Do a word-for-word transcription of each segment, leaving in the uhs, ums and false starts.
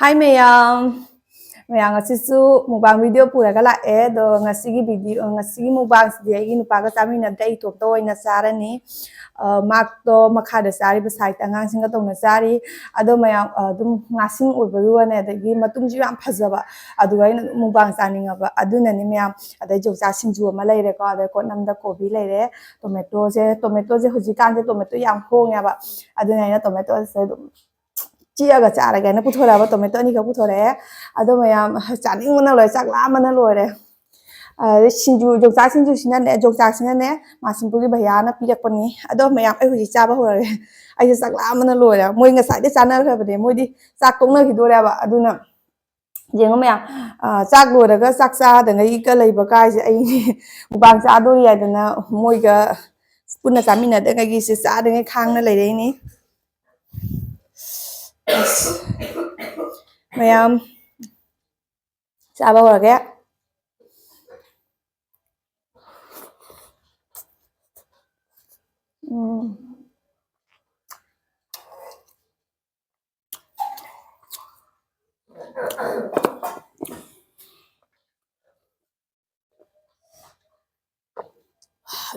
Hi ꯃꯌꯥꯝ, ꯃꯌꯥꯝ ꯉꯁꯤꯁꯨ mukbang video ꯄꯨꯔꯒ ꯂꯥꯛꯑꯦ꯫ ꯑꯗꯣ ꯉꯁꯤꯒꯤ video, ꯉꯁꯤꯒꯤ mukbangꯁꯤꯗꯤ ꯑꯩꯒꯤ ꯅꯨꯄꯥꯒ ꯆꯥꯃꯤꯟꯅꯗ꯭ꯔꯦ, ꯑꯩ ꯏꯇꯣꯝꯇ ꯑꯣꯏꯅ ꯆꯥꯔꯅꯤ꯫ ꯑ, ꯃꯥꯛꯇꯣ ꯃꯈꯥꯗ ꯆꯥꯔꯤꯕ sideꯇ ꯑꯉꯥꯡꯁꯤꯡꯒ ꯇꯧꯅ ꯆꯥꯔꯤ꯫ ꯑꯗꯣ ꯃꯌꯥꯝ, ꯑ, ꯑꯗꯨꯝ ꯉꯥꯁꯤꯡ ꯑꯣꯏꯕꯗꯨꯒꯅꯦ, ꯑꯗꯒꯤ ꯃꯇꯨꯝꯁꯨ ꯌꯥꯝ ꯐꯖꯕ, ꯑꯗꯨꯒ ꯑꯩꯅ ꯑꯗꯨꯝ mukbang ꯆꯥꯅꯤꯡꯉꯕ, ꯑꯗꯨꯅꯅꯤ ꯃꯌꯥꯝ꯫ ꯑꯗꯩ ꯌꯣꯡꯆꯥꯛ ꯁꯤꯡꯖꯨ ꯑꯃ ꯂꯩꯔꯦꯀꯣ, ꯑꯗꯩ ꯀꯣꯠꯅꯝꯗ ꯀꯣꯕꯤ ꯂꯩꯔꯦ, tomatoꯁꯦ, tomatoꯁꯦ ꯍꯧꯖꯤꯛꯀꯥꯟꯁꯦ tomato ꯌꯥꯝ ꯍꯣꯡꯉꯦꯕ, ꯑꯗꯨꯅ ꯑꯩꯅ tomatoꯁꯦ ꯑꯗꯨꯝ ꯆꯤꯛꯑꯒ ꯆꯥꯔꯒꯦꯅ ꯄꯨꯊꯣꯔꯛꯑꯕ꯫ Tomato ꯑꯅꯤꯈꯛ ꯄꯨꯊꯣꯔꯛꯑꯦ꯫ ꯑꯗꯣ ꯃꯌꯥꯝ ꯆꯥꯅꯤꯡꯕꯅ ꯂꯣꯏꯔꯦ, ꯆꯥꯛ ꯂꯥꯝꯕꯅ ꯂꯣꯏꯔꯦ꯫ ꯑꯗꯩ ꯁꯤꯡꯖꯨ, ꯌꯣꯡꯆꯥꯛ ꯁꯤꯡꯖꯨꯁꯤꯅꯅꯦ, ꯌꯣꯡꯆꯥꯛꯁꯤꯅꯅꯦ ꯃꯥꯁꯤꯡꯄꯨꯔꯒꯤ ꯚꯩꯌꯥꯅ ꯄꯤꯔꯛꯄꯅꯤ꯫ ꯑꯗꯣ ꯃꯌꯥꯝ, ꯑꯩ ꯍꯧꯖꯤꯛ ꯆꯥꯕ ꯍꯧꯔꯒꯦ꯫ ꯑꯩꯁꯦ ꯆꯥꯛ ꯂꯥꯝꯕꯅ ꯂꯣꯏꯔꯦ꯫ ꯃꯣꯏ ꯉꯁꯥꯏꯗꯩ ꯆꯥꯅꯈ꯭ꯔꯕꯅꯦ, ꯃꯣꯏꯗꯤ ꯆꯥꯛ ꯇꯣꯛꯅꯈꯤꯗꯣꯔꯦꯕ꯫ ꯑꯗꯨꯅ ꯌꯦꯡꯉꯣ ꯃꯌꯥꯝ, ꯑ, ꯆꯥꯛ ꯂꯣꯏꯔꯒ ꯆꯥꯛ ꯆꯥꯗꯉꯩꯒ ꯂꯩꯕ ꯀꯥꯏꯁꯦ ꯑꯩꯅꯦ꯫ Mukbang ꯆꯥꯗꯣꯔꯤ ꯍꯥꯏꯗꯅ ꯃꯣꯏꯒ ꯄꯨꯟꯅ ꯆꯥꯃꯤꯟꯅꯗꯉꯩꯒꯤꯁꯦ ꯆꯥꯗꯉꯩ ꯈꯥꯡꯅ ꯂꯩꯔꯛꯏꯅꯤ꯫ ꯑꯁ꯫ ꯃꯌꯥꯝ ꯆꯥꯕ ꯍꯧꯔꯒꯦ꯫ ꯎꯝ꯫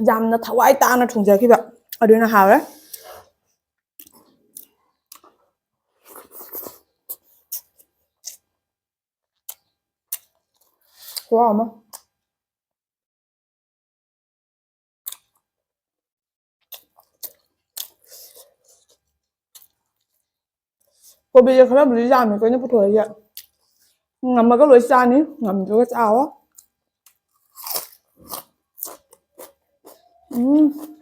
ꯌꯥꯝꯅ ꯊꯋꯥꯏ ꯇꯥꯅ ꯊꯣꯡꯖꯈꯤꯕ, ꯑꯗꯨꯅ ꯍꯥꯎꯔꯦ꯫ ꯈꯨꯍꯥꯎ ꯑꯃ꯫ ꯀꯣꯕꯤꯁꯦ ꯈꯔꯕꯨꯗꯤ ꯌꯥꯝꯃꯦ, ꯑꯩꯈꯣꯏꯅ ꯄꯨꯊꯣꯔꯛꯏꯁꯦ꯫ ꯉꯝꯃꯒ ꯂꯣꯏ ꯆꯥꯅꯤ, ꯉꯝꯗ꯭ꯔꯒ ꯆꯥꯑꯣ꯫ ꯎꯝ꯫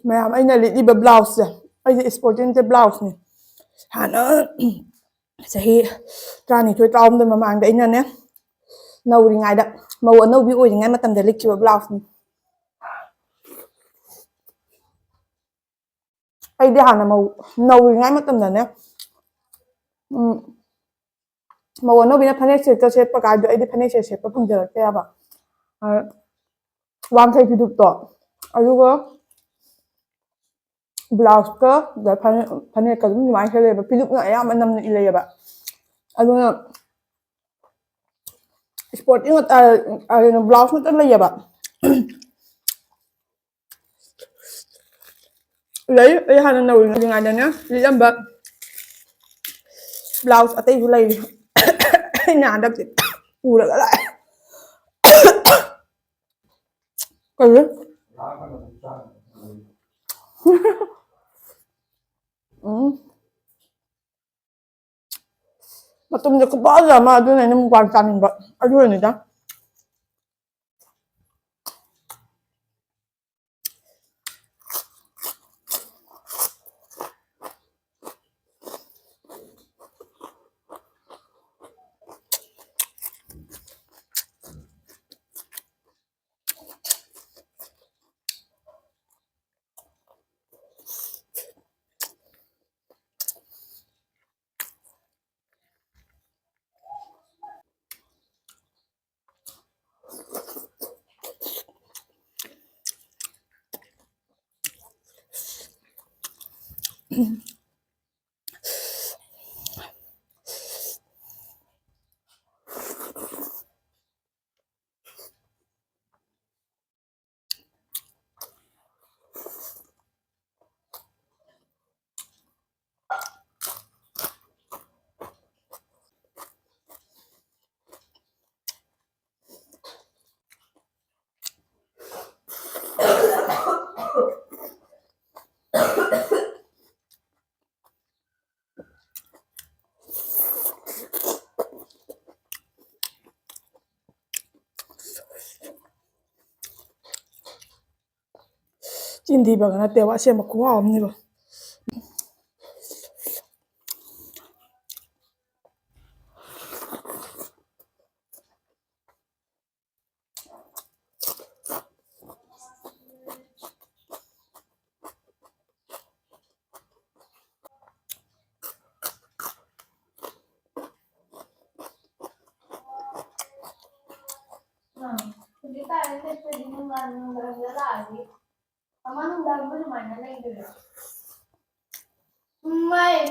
ꯃꯌꯥꯝ, ꯑꯩꯅ ꯂꯤꯠꯂꯤꯕ blouseꯁꯦ, ꯑꯩꯁꯦ sportingꯁꯦ blouseꯅꯦ꯫ ꯍꯥꯟꯅ ꯆꯍꯤ ꯇꯔꯥꯅꯤꯊꯣꯏ, ꯇꯔꯥꯍꯨꯝꯗꯣꯏ ꯃꯃꯥꯡꯗ ꯑꯩꯅꯅꯦ, ꯅꯧꯔꯤꯉꯩꯗ, ꯃꯧ ꯑꯅꯧꯕꯤ ꯑꯣꯏꯔꯤꯉꯩ ꯃꯇꯝꯗ ꯂꯤꯠꯈꯤꯕ blouseꯅꯤ꯫ ꯑꯩꯗꯤ ꯍꯥꯟꯅ ꯃꯧ, ꯅꯧꯔꯤꯉꯩ ꯃꯇꯝꯗꯅꯦ, ꯎꯝ, ꯃꯧ ꯑꯅꯧꯕꯤꯅ ꯐꯅꯦꯛ ꯁꯦꯠꯇ ꯁꯦꯠꯄ ꯀꯥꯟꯗ ꯑꯩꯗꯤ ꯐꯅꯦꯛꯁꯦ ꯁꯦꯠꯄ ꯐꯪꯖꯔꯛꯇꯦ ꯍꯥꯏꯕ꯫ ꯑ, ꯋꯥꯡꯈꯩ ꯐꯤꯗꯨꯞꯇꯣ, ꯑꯗꯨꯒ ꯕ꯭ꯂꯥꯎꯁꯀ ꯐꯅꯦꯛ, ꯐꯅꯦꯛꯀ ꯑꯗꯨꯝ ꯑꯗꯨꯃꯥꯏꯅ ꯁꯦꯠꯂꯦꯕ꯫ ꯐꯤꯗꯨꯞꯅ ꯑꯌꯥꯝꯕ ꯅꯝꯅ ꯏꯜꯂꯦꯕ꯫ ꯑꯗꯨꯅ ꯏꯁꯄꯣꯔꯇꯤꯡ ꯀꯩꯅꯣ ꯕ꯭ꯂꯥꯎꯁ ꯉꯥꯛꯇ ꯂꯩꯌꯦꯕ꯫ ꯂꯩ, ꯑꯩ ꯍꯥꯟꯅ ꯅꯧꯔꯤꯉꯩꯗꯅꯦ ꯂꯤꯠꯂꯝꯕ ꯕ꯭ꯂꯥꯎꯁ ꯑꯇꯩꯁꯨ ꯂꯩꯔꯤ꯫ ꯑꯩꯅ ꯍꯟꯗꯛꯇꯤ ꯄꯨꯔꯒ ꯂꯥꯛꯑꯦ꯫ ꯀꯩꯅꯣ? ꯎꯝ꯫ ꯃꯇꯨꯝꯁꯦ ꯈꯨꯄꯥꯛ ꯑꯃ, ꯑꯗꯨꯅ ꯑꯩꯅ ꯃꯨꯛꯕꯥꯡ ꯆꯥꯅꯤꯡꯕ꯫ ꯑꯗꯨꯅꯅꯤꯗ꯫ ꯆꯤꯟ ꯊꯤꯕꯒ ꯅꯠꯇꯦꯕ, ꯑꯁꯦꯡꯕ ꯈꯨꯍꯥꯎ ꯑꯃꯅꯦꯕ꯫ ꯍꯧꯖꯤꯛ ꯇꯥꯔꯦ ꯅꯠꯇ꯭ꯔꯗꯤ ꯅꯨꯡꯗꯥꯡ ꯅꯨꯡꯗꯥꯡꯗ ꯂꯥꯛꯑꯗꯤ ꯑꯃ ꯅꯨꯡꯗꯥꯡꯗ ꯑꯗꯨꯃꯥꯏꯅ ꯂꯩꯗꯣꯏꯔꯣ? ꯃꯩ꯫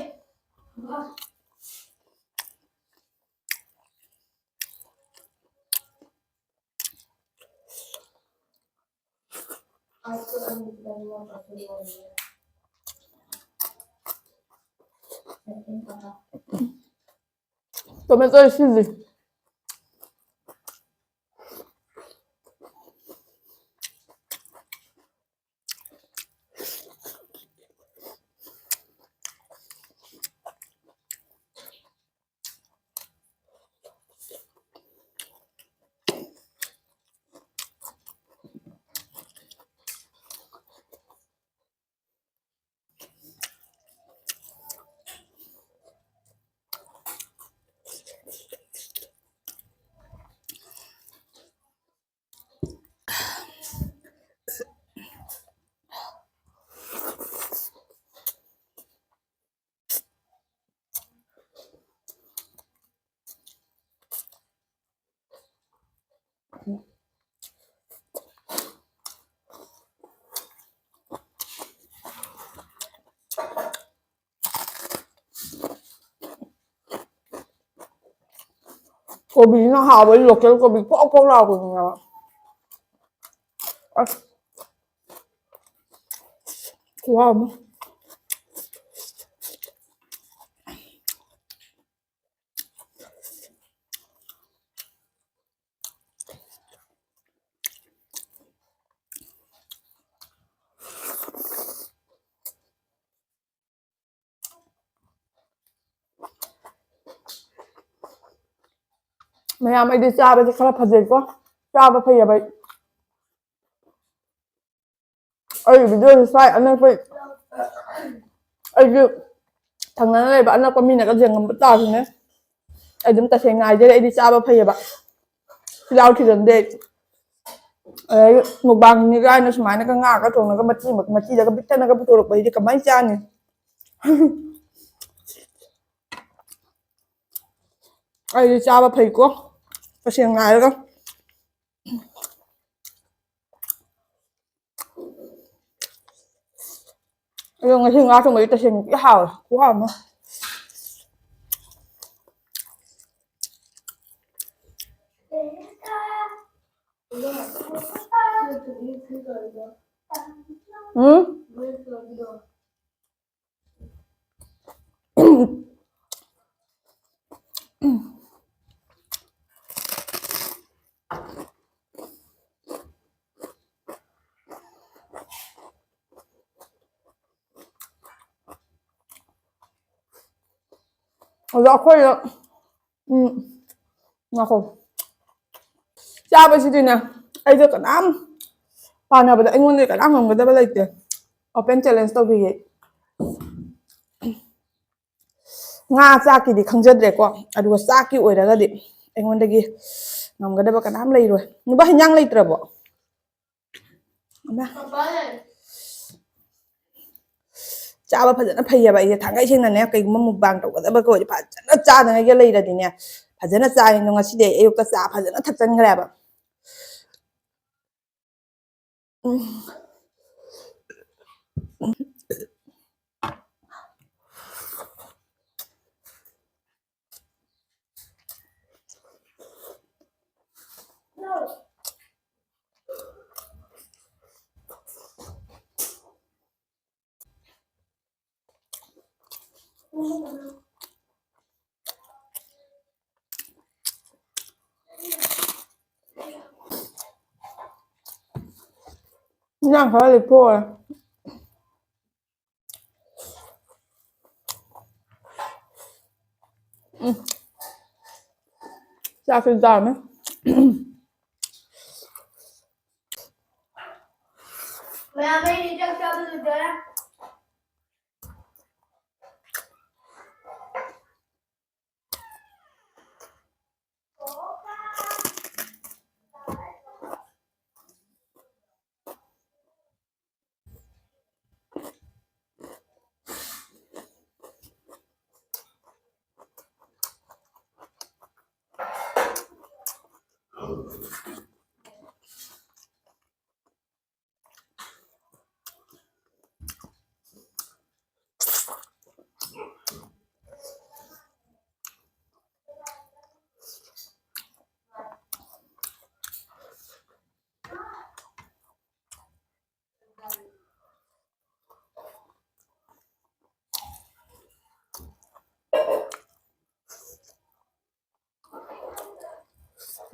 Tomato ꯁꯤꯁꯦ꯫ ꯀꯣꯕꯤꯁꯤꯅ ꯍꯥꯎꯕ, local ꯀꯣꯕꯤ ꯄꯣꯛ ꯄꯣꯛ ꯂꯥꯎꯕꯗꯨꯅꯦꯕ꯫ ꯑꯁ, ꯈꯨꯍꯥꯎ ꯑꯃ꯫ ꯃꯌꯥꯝ, ꯑꯩꯗꯤ ꯆꯥꯕꯁꯦ ꯈꯔ ꯐꯖꯩꯀꯣ, ꯆꯥꯕ ꯐꯩꯌꯦꯕ ꯑꯩ꯫ ꯑꯩ video ꯁꯦ ꯁ꯭ꯋꯥꯏ ꯑꯅꯛꯄ, ꯑꯩꯒꯤ ꯊꯪꯅꯅ ꯂꯩꯕ ꯑꯅꯛꯄ ꯃꯤꯅꯒ ꯌꯦꯡꯉꯝꯕ ꯇꯥꯔꯁꯨꯅꯦ, ꯑꯩ ꯑꯗꯨꯝ ꯇꯁꯦꯡꯅ ꯍꯥꯏꯖꯔꯦ, ꯑꯩꯗꯤ ꯆꯥꯕ ꯐꯩꯌꯦꯕ, ꯆꯤꯜꯍꯥꯎ ꯊꯤꯒꯟꯗꯦ ꯑꯩ꯫ ꯑꯗꯩ mukbang ꯅꯤ ꯀꯥꯏꯅ ꯁꯨꯃꯥꯏꯅꯒ ꯉꯥꯒ ꯊꯣꯡꯉꯒ ꯃꯆꯤ, ꯃꯆꯤꯗꯒ ꯄꯤꯛꯊꯟꯅꯒ ꯄꯨꯊꯣꯔꯛꯄꯁꯤꯗꯤ ꯀꯃꯥꯏꯅ ꯆꯥꯅꯤ? ꯑꯩꯗꯤ ꯆꯥꯕ ꯐꯩꯀꯣ, ꯇꯁꯦꯡꯅ ꯍꯥꯏꯔꯒ꯫ ꯑꯗꯣ ꯉꯁꯤ ꯉꯥ ꯊꯣꯡꯕꯗꯤ ꯇꯁꯦꯡꯅ ꯊꯤ ꯍꯥꯎꯋꯦ, ꯈꯨꯍꯥꯎ ꯑꯃ꯫ ꯎꯝ? ꯑꯗꯣ ꯑꯩꯈꯣꯏꯗ, ꯎꯝ, ꯉꯥꯏꯈꯣ꯫ ꯆꯥꯕꯁꯤꯗꯤꯅꯦ, ꯑꯩꯗ ꯀꯅꯥꯝ ꯄꯥꯟꯅꯕꯗ ꯑꯩꯉꯣꯟꯗ ꯀꯅꯥꯝ ꯉꯝꯒꯗꯕ ꯂꯩꯇꯦ꯫ Open challenge ꯇꯧꯕꯤꯒꯦ꯫ ꯉꯥ ꯆꯥꯛꯀꯤꯗꯤ ꯈꯪꯖꯗ꯭ꯔꯦꯀꯣ, ꯑꯗꯨꯒ ꯆꯥꯛꯀꯤ ꯑꯣꯏꯔꯒꯗꯤ ꯑꯩꯉꯣꯟꯗꯒꯤ ꯉꯝꯒꯗꯕ ꯀꯅꯥꯝ ꯂꯩꯔꯣꯏ꯫ ꯅꯨꯄꯥ, ꯍꯤꯟꯖꯥꯡ ꯂꯩꯇ꯭ꯔꯕꯣ? ꯑꯃ꯫ ꯆꯥꯕ ꯐꯖꯅ ꯐꯩꯌꯦꯕ ꯑꯩꯁꯦ꯫ ꯊꯥꯡꯒꯩ ꯁꯦꯡꯅꯅꯦ, ꯀꯩꯒꯨꯝꯕ mukbang ꯇꯧꯒꯗꯕꯒ ꯑꯣꯏꯔꯗꯤ ꯐꯖꯅ ꯆꯥꯗꯅ ꯂꯩꯔꯗꯤꯅꯦ, ꯐꯖꯅ ꯆꯥꯏ꯫ ꯑꯗꯣ ꯉꯁꯤꯗꯤ ꯑꯩ ꯑꯌꯨꯛꯇ ꯆꯥ ꯐꯖꯅ ꯊꯛꯆꯟꯈ꯭ꯔꯦꯕ꯫ ꯎꯝ꯫ ꯏꯟꯖꯥꯡ ꯈꯔ ꯂꯦꯛꯊꯣꯛꯑꯣ꯫ ꯎꯝ꯫ ꯆꯥꯛꯁꯤ ꯆꯥꯔꯅꯤ꯫ ꯃꯌꯥꯝ, ꯑꯩꯗꯤ ꯆꯥꯛ ꯆꯥꯕ ꯂꯣꯏꯗꯣꯔꯦ꯫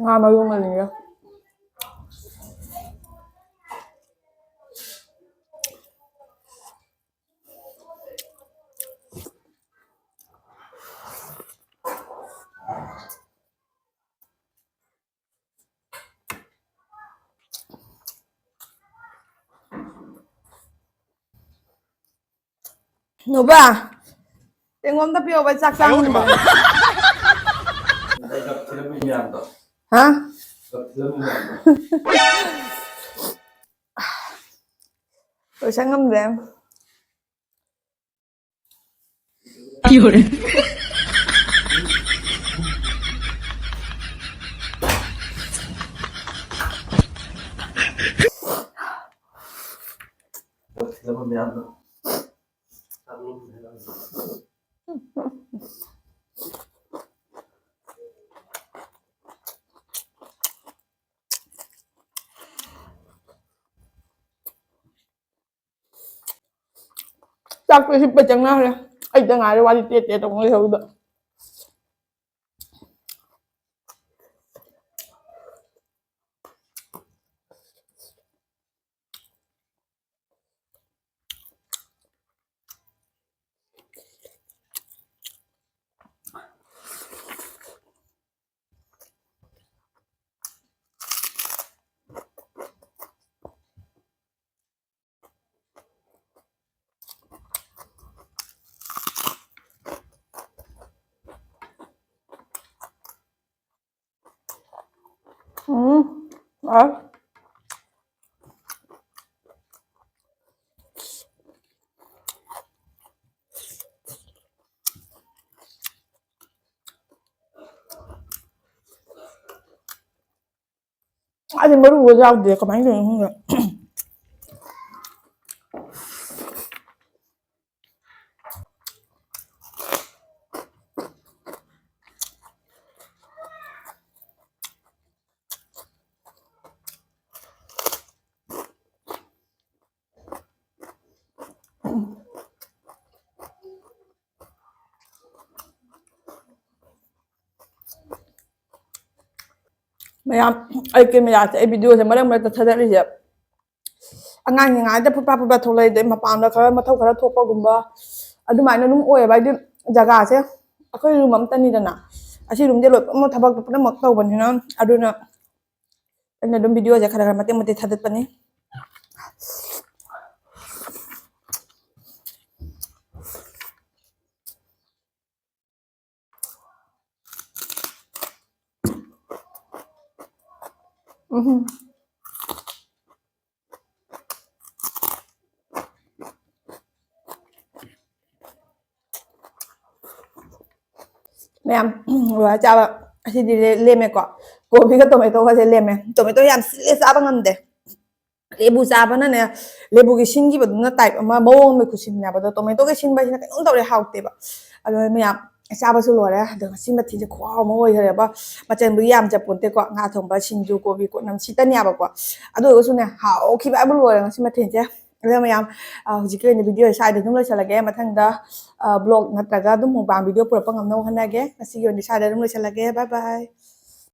ꯉꯥ ꯃꯔꯨꯝ ꯑꯅꯤꯒ꯫ ꯅꯣꯕꯥ, ꯆꯦꯡꯒꯨꯝ ꯑꯝꯇ ꯄꯤꯌꯣꯕ, ꯆꯥꯛ ꯆꯥꯅꯤꯡꯗꯦ꯫ ꯑꯩ ꯀꯞ ꯊꯤꯜꯂꯝꯃꯤ ꯃꯌꯥꯝꯗꯣ꯫ ꯍꯥ? ꯀꯞ ꯊꯤꯜꯂꯝꯃꯤ ꯃꯌꯥꯝꯗꯣ꯫ ꯂꯣꯏꯁꯟ ꯉꯝꯗ꯭ꯔꯦ꯫ ꯆꯥꯛꯇꯣ ꯍꯤꯞꯄ ꯆꯪꯅꯈ꯭ꯔꯦ꯫ ꯑꯩꯗ ꯉꯥꯏꯔꯦ ꯋꯥꯔꯤ ꯇꯦꯠ ꯇꯦꯠ ꯇꯧ ꯂꯩꯍꯧꯕꯗ꯫ ꯎꯝ, ꯑ꯫ ꯑꯩꯗꯤ ꯃꯔꯨꯒ ꯌꯥꯎꯗꯦ, ꯀꯃꯥꯏꯅ ꯇꯧꯔꯤꯅꯣ ꯈꯪꯗꯦ꯫ ꯃꯌꯥꯝ, ꯑꯩ ꯀꯦꯃꯦꯔꯥꯁꯦ, ꯑꯩ ꯚꯤꯗꯤꯑꯣꯁꯦ ꯃꯔꯛ ꯃꯔꯛꯇ ꯊꯥꯗꯠꯂꯤꯁꯦ ꯑꯉꯥꯡꯁꯤꯡ ꯉꯥꯏꯗ ꯐꯨꯠ ꯐꯥ ꯐꯨꯠ ꯐꯥ ꯊꯣꯛꯂꯛꯏꯗꯤ, ꯃꯄꯥꯟꯗ ꯈꯔ ꯃꯊꯧ ꯈꯔ ꯊꯣꯛꯄꯒꯨꯝꯕ ꯑꯗꯨꯃꯥꯏꯅ ꯑꯗꯨꯝ ꯑꯣꯏꯌꯦꯕ꯫ ꯍꯥꯏꯗꯤ ꯖꯒꯥꯁꯦ ꯑꯩꯈꯣꯏ ꯔꯨꯝ ꯑꯝꯇꯅꯤꯗꯅ, ꯑꯁꯤ ꯔꯨꯝꯗꯤ ꯂꯣꯏꯅꯃꯛ ꯊꯕꯛꯇꯣ ꯄꯨꯝꯅꯃꯛ ꯇꯧꯕꯅꯤꯅ, ꯑꯗꯨꯅ ꯑꯩꯅ ꯑꯗꯨꯝ ꯚꯤꯗꯤꯑꯣꯁꯦ ꯈꯔ ꯈꯔ ꯃꯇꯦꯛ ꯃꯇꯦꯛ ꯊꯥꯗꯠꯄꯅꯤ꯫ ꯎꯝ꯫ ꯃꯌꯥꯝ, ꯂꯣꯏꯔ ꯆꯥꯕ꯫ ꯑꯁꯤꯗꯤ ꯂꯦ-, ꯂꯦꯝꯃꯦꯀꯣ꯫ ꯀꯣꯕꯤꯒ ꯇꯣꯃꯦꯇꯣꯒꯁꯦ ꯂꯦꯝꯃꯦ꯫ ꯇꯣꯃꯦꯇꯣ ꯌꯥꯝ ꯁꯤꯜꯂꯦ, ꯆꯥꯕ ꯉꯝꯗꯦ꯫ ꯂꯦꯕꯨ ꯆꯥꯕꯅꯅꯦ, ꯂꯦꯕꯨꯒꯤ ꯁꯤꯟꯈꯤꯕꯗꯨꯅ ꯇꯥꯏꯞ ꯑꯃ, ꯃꯑꯣꯡ ꯑꯃ ꯈꯨꯁꯤꯟꯅꯦꯕ꯫ ꯑꯗꯣ ꯇꯣꯃꯦꯇꯣꯒꯤ ꯁꯤꯟꯕꯁꯤꯅ ꯀꯩꯅꯣꯝ ꯇꯧꯔꯦ, ꯍꯥꯎꯇꯦꯕ꯫ ꯑꯗꯣ ꯃꯌꯥꯝ, ꯆꯥꯕꯁꯨ ꯂꯣꯏꯔꯦ꯫ ꯑꯗꯣ ꯉꯁꯤ ꯃꯊꯦꯜꯁꯦ ꯈꯨꯍꯥꯎ ꯑꯃ ꯑꯣꯏꯈ꯭ꯔꯦꯕ꯫ ꯃꯆꯜꯕꯨꯗꯤ ꯌꯥꯝ ꯆꯠꯄꯣꯟꯇꯦꯀꯣ, ꯉꯥ ꯊꯣꯡꯕ, ꯁꯤꯡꯖꯨ, ꯀꯣꯕꯤ, ꯀꯣꯠꯅꯝ, ꯁꯤꯇꯅꯦꯕꯀꯣ꯫ ꯑꯗꯨ ꯑꯣꯏꯔꯒꯁꯨꯅꯦ, ꯍꯥꯎꯈꯤꯕ ꯍꯥꯏꯕꯨ ꯂꯣꯏꯔꯦ ꯉꯁꯤ ꯃꯊꯦꯜꯁꯦ꯫ ꯑꯗꯣ ꯃꯌꯥꯝ, ꯑ, ꯍꯧꯖꯤꯛꯀꯤ ꯑꯣꯏꯅ ꯚꯤꯗꯤꯑꯣꯁꯦ ꯁ꯭ꯋꯥꯏꯗ ꯑꯗꯨꯝ ꯂꯣꯏꯁꯤꯜꯂꯒꯦ꯫ ꯃꯊꯪꯗ, ꯑ, ꯕ꯭ꯂꯣꯒ ꯅꯠꯇ꯭ꯔꯒ ꯑꯗꯨꯝ ꯃꯨꯛꯕꯥꯡ ꯚꯤꯗꯤꯑꯣ ꯄꯨꯔꯛꯄ ꯉꯝꯅꯕ ꯍꯣꯠꯅꯒꯦ꯫ ꯉꯁꯤꯒꯤ ꯑꯣꯏꯅꯗꯤ ꯁ꯭ꯋꯥꯏꯗ ꯑꯗꯨꯝ ꯂꯣꯏꯁꯤꯜꯂꯒꯦ꯫ ꯕꯥꯏ ꯕꯥꯏ꯫